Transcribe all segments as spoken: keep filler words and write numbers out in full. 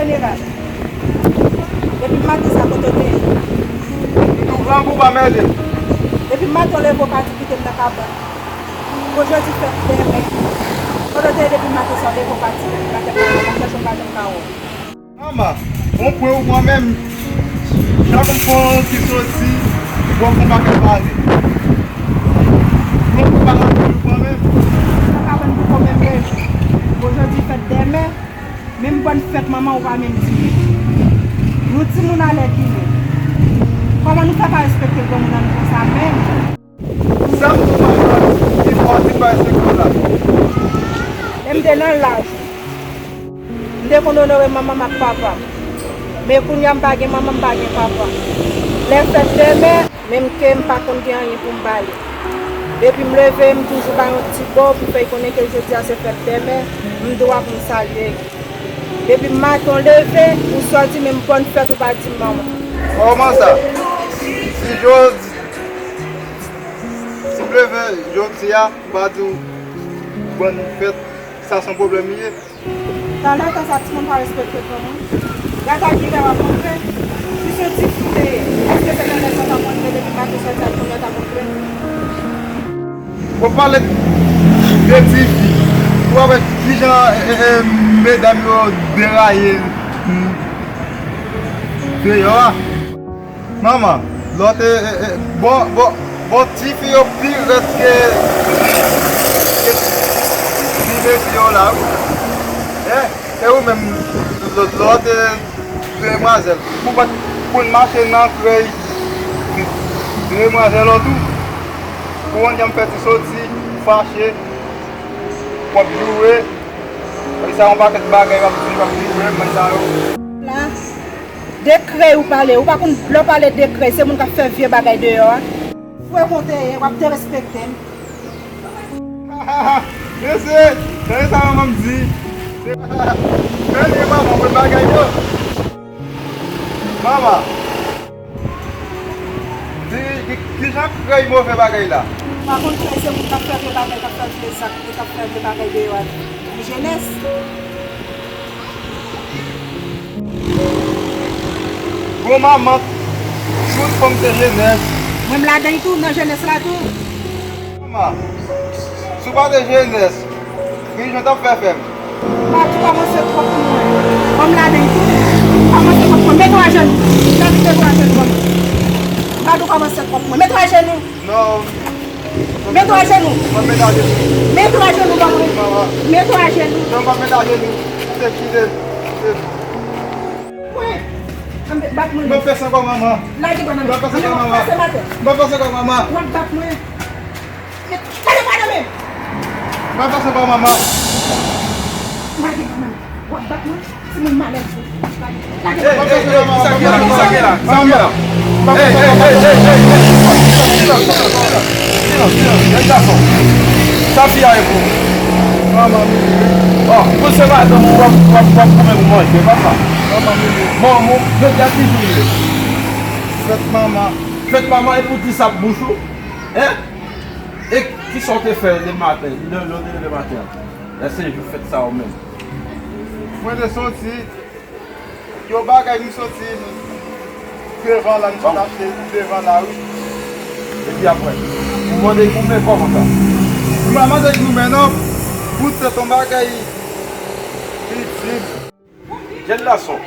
Jeneral, depi maten sa kote w te ye? Tou lang ou pa mele. Depi maten w leve w pa di kite m nan kabann. Bon jodi fèt demen. Kote w te ye depi maten sa w leve w pa di m nan kabann, m ap chèche w pa janm ka wè w. Manman, bon pwen ou pran menm. Chak m fè yon ti soti, bon pou m pa kè pale. Bon pou pa nan ou pran menm. Nan kabann pou kò menm rele. Bon jodi fèt demen. Menm bòn fèt manman ou pa menm di li. Nou timoun alèkile. Kòman nou fè pa respekte granmoun an nou konsa menm? Sa m di w manman, li fò di pa respekte w la. Lè m te nan laj, m te konn onore manman m ak papa m. Men kounye a m pa gen manman, m pa gen papa. Lè fèt demen, menm ke m pa konn gen anyen pou m ba li. Depi m leve, m toujou ba yon ti bo pou fè l konnen ke jodi a se fèt demen, m dwa pou m salye li. Depi maten w leve, ou sòti, menm bòn fèt ou pa di m manman. Kòman sa? Si jodi, si m leve jodi a, m pa di w bòn fèt, sa se yon pwoblèm li ye? Talè sa timoun pa respekte granmoun. Gad a kilè w ap rantre. Si se yon ti fi w te ye, èske se talè sa w t ap rantre depi maten sòti a kounye a w t ap rantre? Bon, pale de ti fi. Ou wè kijan, e, e, e, medam yo deraye, mm, deyò a. Manman, lòt, e, e, e, bon, bon, bon, ti fi yo pi rèd ke, ke ti mesye yo la, wi. E, e ou menm, lòt, lòt, e, demwazèl, ou pa t konn mache nan krèy demwazèl ou tou. Ou konn janm fè ti soti, fache, w ap joure. Sa yon pakèt bagay w ap di, w ap joure, men sa yo. La, de krèy ou pale, ou pa konn lè w pale de krèy, se moun k ap fè vye bagay deyò a. Fwe konte ye, w ap derespekte m. Mesye, tande sa manman m di. Tande manman m bagay yo. Manman, di, ki, ki jan krèy move bagay la? Pa konn krèy se moun k ap fè vye bagay, k ap fè vye zak, k ap fè vye bagay deyò a. Jenès. Bon manman, tout fanm se jenès. Mwen m ladan l tou, nan jenès la tou. Manman, si w pa te jenès, ki jan w t ap fè fè m? Badou kòmanse twòp pou mwen. Ban m ladan l tou. Kòmanse twòp pou mwen. Mete w ajenou. Mete w ajenou ban mwen. Badou kòmanse twòp pou mwen. Mete w ajenou. Non. Mete w ajenou. Mwen mete ajenou. Mete w ajenou ban mwen. Manman. Mete w ajenou. Non, mwen mete ajenou. Kite, kite, kite. Mwen. Ann bat mwen. Mwen fè sa ankò manman. Lage bannann. Mwen fè sa ankò manman. Pase m atè. Mwen fè sa ankò manman. W ap bat mwen. Lage bannann men. Mwen fè sa ankò manman. Lage bannann. W ap bat mwen. Timoun malèz ou. Lage. Ey, ey, ey, kisa ki la, kisa ki la, kisa ki la? Ey, ey, ey, ey, ey, ey, silans, silans, silans, silans, silans, silans, jèn gason. Sa fi a ye pou ou? Manman m li ye. Bon, pou se madanm ou w ap, w ap, w ap goumen pou manje, papa. Manman m li ye. Manman w, jodi a ki jou l ye? Fèt manman. Fèt manman, epi w di sa ak bouch ou? Hein? E kisa w te fè lè maten, lè, lè w te leve maten an? Èske se jou fèt sa ou menm? Mwen te soti, yon bagay nou soti devan la, nou sot achte devan la, wi. Epi apre, ou mande goumen kòman sa? M pa mande goumen non, bout se yon bagay li di. Jèn gason,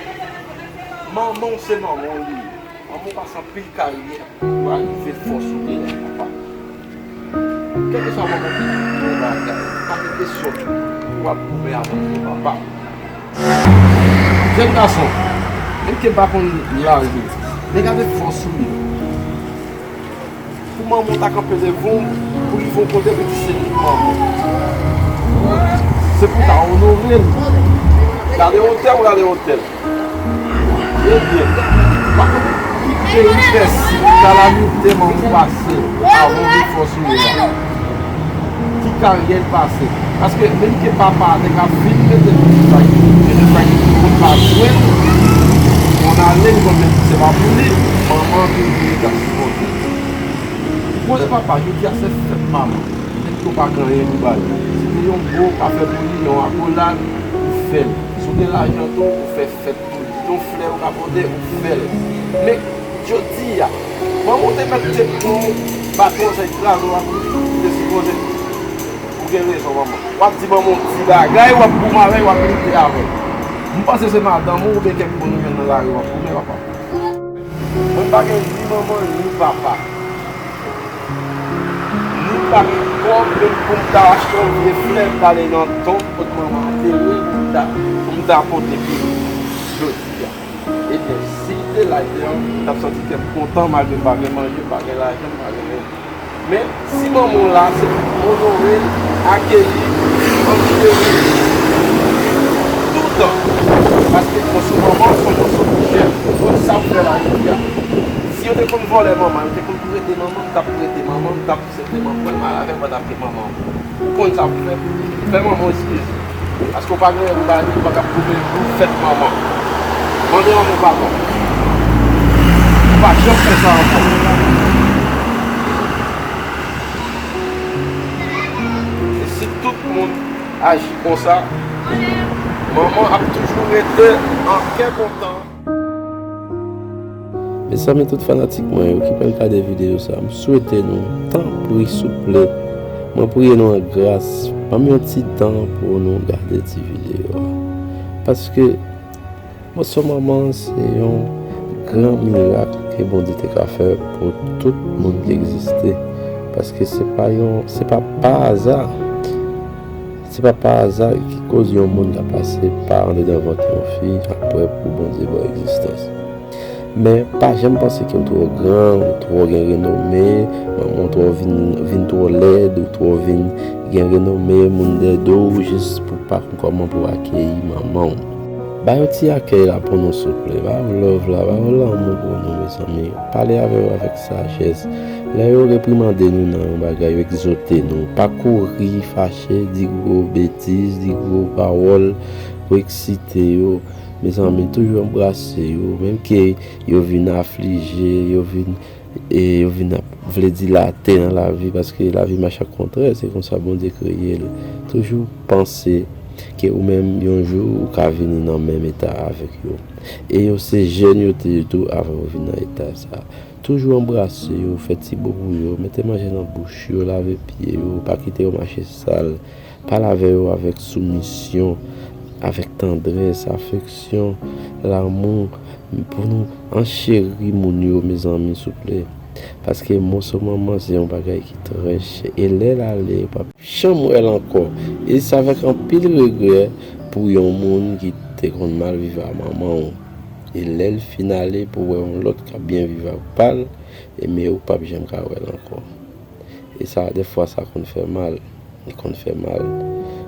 manman w se manman w li ye. Manman w pase anpil karyè pou arive fò sou teren an, papa. Kèlkeswa manman w te gen bagay, pa gen kesyon pou w ap goumen avè l, papa. Jèn gason, menm ke m pa konn laj ou, men gade fòs ou ye. Pou manman w ta kanpe devan w, pou rive yon kote pou di se li manman w. Se pou w ta onore l. Gade wotè w, gade wotè l. Ebyen, pa konn ki peripesi, kalamite manman w pase avan w vin fòs ou ye a. Ki karyè l pase. Paske menm ke papa a te ka fin mete l nan sa ki, mete sa ki pou l pa jwenn, konn ale, li konn menm se pa pou li, manman toujou li t ap sipòte. Konnen papa, jodi a se fèt manman. Petèt ke w pa gen anyen pou ba li. Si te yon bon w ka fè pou li, yon akolad, ou fè l. Ou gen lajan tou, ou fè fèt tou. Yon flè ou ka pote, ou fè l. Men, jodi a, manman w te mèt te pran w baton, sa kraze w ak ou, ou te sipoze di, ou gen rezon, manman. W ap di manman w ti bagay, w ap goumen avè l, w ap lite avè l. M panse se madanm ou oubyen kèk moun ou jwenn nan lari w ap goumen, papa. Mwen pa gen ni manman, ni papa. Ni pa gen kòb, menm pou m ta achte yon vye flè, m ta ale nan tonb kot manman antere, pou m ta, pou m ta pote pou li jodi a. Ebyen, si l te la, ebyen, m t ap santi kè m kontan, malgre m pa gen manje, m pa gen lajan, m pa gen anyen. Men, si manman w la, se pou onore l, akeyi l, ancheri l toutan. Paske mòso manman w se yon mòso ki chè. Ou konn sa w fè la jodi a. Si yo te konn vòlè manman, yo te konn prete manman, m t ap prete manman, m t ap senpleman pran l, m al avè l, m t ap gen manman. Ou konn sa pou fè. Fè manman w eskiz. Paske w pa gen anyen pou ba li, ou pa ka pwouve l jou fèt manman. Mande manman w padon. Ou pa janm fè sa ankò. E si tout moun aji konsa, manman ap toujou rete an kè kontan. Mezanmi, tout fanatik mwen yo ki pral gade videyo sa, m swete nou, tanpri, souple, mwen priye nou an gras, ban m yon ti tan pou nou gade ti videyo a. Paske mòso manman se yon gran mirak ke Bondye te ka fè pou tout moun ki egziste. Paske se pa yon, se pa pa aza. Se pa pa aza ki koz yon moun ka pase pa andedan vant yon fi apre pou Bondye ba w egzistans. Men pa janm panse ke w twò gran, ou twò gen renome, manman w twò vin, vin twò lèd, ou twò vin gen renome, moun dèyè do w jis pou pa konn kòman pou akeyi manman w. Ba yo ti akèy la pou nou souple, ba yo love la, ba yo lanmou pou nou, mezanmi. Pale avè yo avèk sajès. Lè yo reprimande nou nan yon bagay, yo egzòte nou, pa kouri fache, di gwo betiz, di gwo pawòl pou eksite yo. Mezanmi, toujou anbrase yo, menm ke yo vin aflije, yo vin, e yo vin ap, vle di, late nan lavi, paske lavi mache ak kontrè, se konsa Bondye kreye l. Toujou panse ke ou menm, yon jou, ou ka vini nan menm eta avèk yo. E yo se jèn yo te ye tou avan yo vin nan eta sa. Toujou anbrase yo, fè ti bo pou yo, mete manje nan bouch yo, lave pye yo, pa kite yo mache sal. Pale avè yo avèk soumisyon, avèk tandrès, afeksyon, lanmou, pou nou ancheri moun yo, mezanmi, souple. Paske mòso manman se yon bagay ki trè chè. E lè l ale, yo p ap janm wè l ankò. E se avèk anpil regrè pou yon moun ki te konn mal viv a manman w. E lè l fin ale, pou w wè yon lòt k ap byen viv ak pa l, e men ou p ap janm ka wè l ankò. E sa, dèfwa, sa konn fè mal. Li konn fè mal.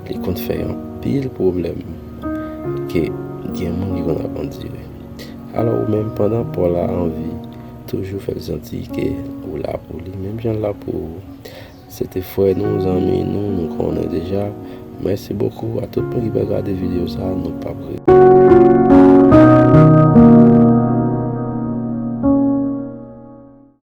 Li konn fè anpil pwoblèm ke gen moun ki konn ap andire. Alò, ou menm, pandan pa w la an vi, toujou fè l santi ke ou la pou li, menm jan l la pou ou. Se te frè nou, zanmi nou, nou konnen deja. Mèsi bokou a tout moun ki pral gade videyo sa a, nou p ap regrèt.